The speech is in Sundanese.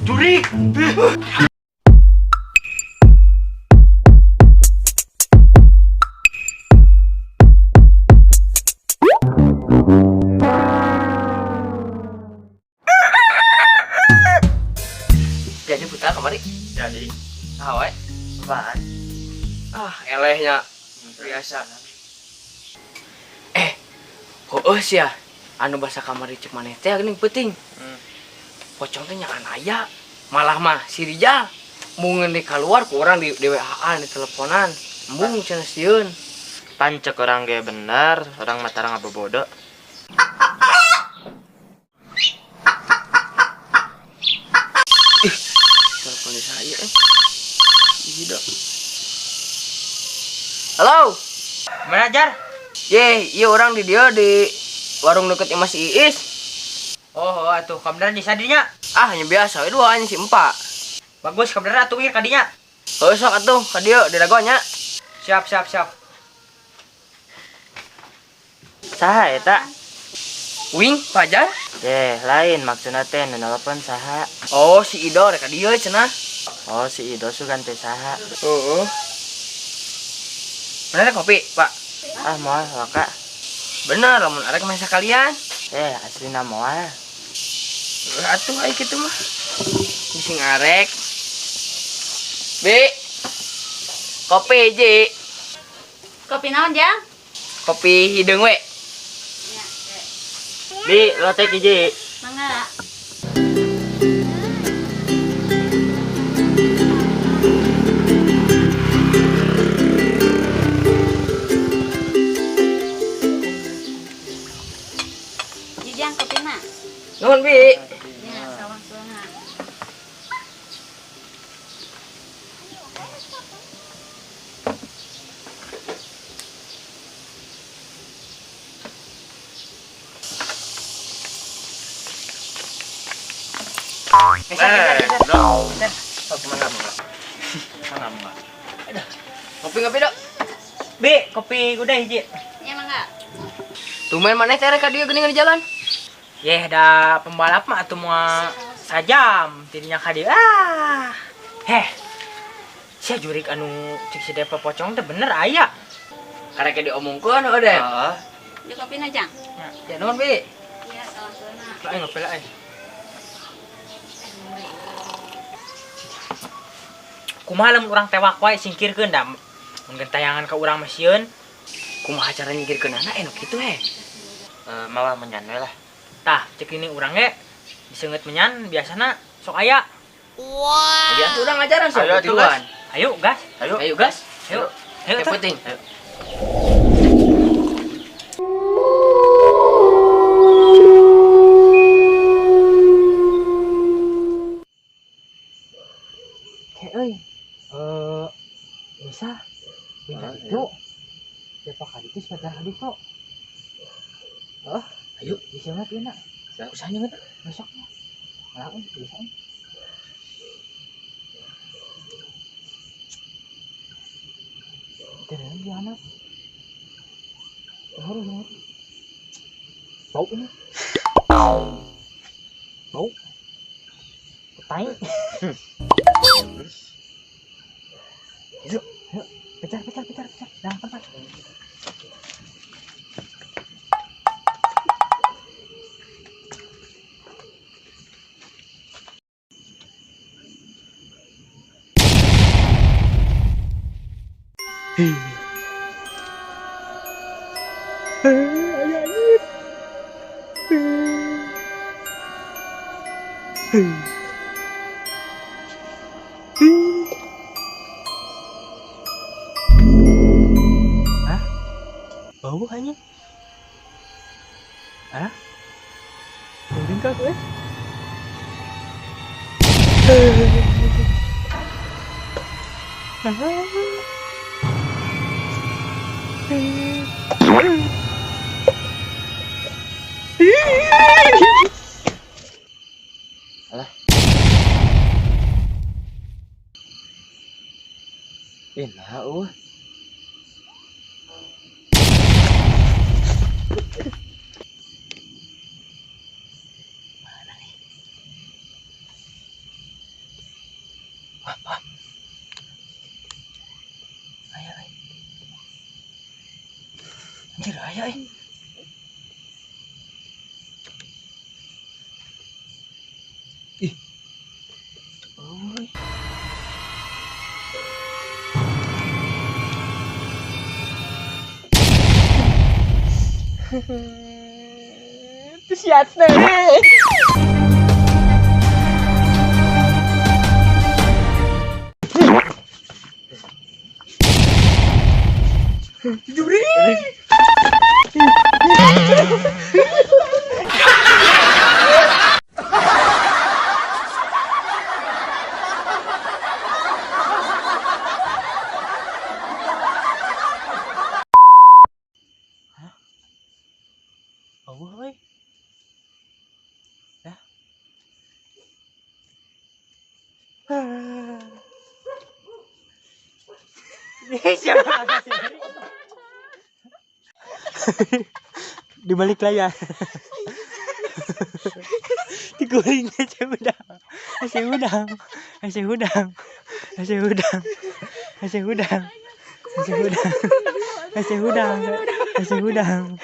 Jurik. Jadi buta kamari. Jadi, Saha wae? apaan? Ah, elehnya biasa. Eh, heueuh sia. Anu basa kamari cek maneh teh geuning peuting. Pocong teh nyakan aya. Malah mah si Rijal mungkin di keluar ku urang di WA-an, di teleponan. Embung cenah sieun. Pancek orang ge bener, orang mah tarang ngabobodo. Telepon di saya eh. Ih, dah. Halo. Mana Jar? Ye, iya orang di dia di warung deket Mas Iis. Oh, oh atuh kabeneran di sadinya. Ah, hanya biasa we dua hanya si empat. Bagus kabeneran atuh ieu kadinya. Heuh sok atuh ka dieu di dagonya. Siap, siap, siap. Saha eta? Wing, Fajar. Eh, lain maksudna teh nu nelpon saha? Oh, si Ido rek ka dieu cenah. Oh, si Ido sugan teh saha? Heeh. Bener kopi, Pak? Ah, moal waka. Bener, lamun arek mah sakalian. Eh, aslina moal. Heuh atuh ai kitu mah. Bisi ngarek. Bi. Kopi hiji. Kopi naon, Jang? Kopi hideung we. Ya, Bi, lotek hiji. mangga. Jijang kopina. Nuhun, Bi. Ya, sawang suanga. Geser, geser, geser. Bro. Sok mangga mangga. Mangga mangga. Kopi ngopi, Dok. Bi, kopi udah hiji. Ya, mangga. Tumben maneh teh rek ka dieu geuningan di jalan. Yeh, da pembalap mah atuh moal sajam tidinya ka dieu. Ah. Heh. Sia jurik anu cek si Depa pocong teh bener aya. Karek diomongkeun heuh deh. Heeh. Di kopina, Jang. Ya nuhun, Bi. Ya, sawang suanga. Lah ngopi lah euy. Kumaha lamun urang tewak wae singkirkeun da mun gentayangan ka urang mah sieun. Kumaha cara nyingkirkeunana nu kitu he? Eh, mawa menyan we lah. Tah, cek ini urang ge diseungeut menyan biasana sok aya. Jadi atuh urang ngajaran sok Ayo atuh, tiluan. Ayo gas. Ayo. Ayo gas. Ayo. Ayo Kayak tuh. penting. Ayo. Heh euy. Eh, bisa. Pindah Ah, itu. Siapa kali itu sepeda kali kok. Hah? Ayo, bisa nggak tuh nak? Usah nyeungeut. Besok. Malah bisa. Tidak gimana? Harus harus. Bau ini. Bau. Tai. Yuk, yuk. Kejar, kejar, kejar, kejar. Dalam tempat. Hah? Bau hanya? Hah? Mungkin kah eh? Alah. Ih, nah eueuh. Anjir aya euy. Ih. Euy. Itu siapa? Allah euy. Dah. Siapa? Di balik layar. Diguring aja udah. Masih udang. Masih udang. Masih udang. Masih udang. Masih udang. Masih udang. Masih udang.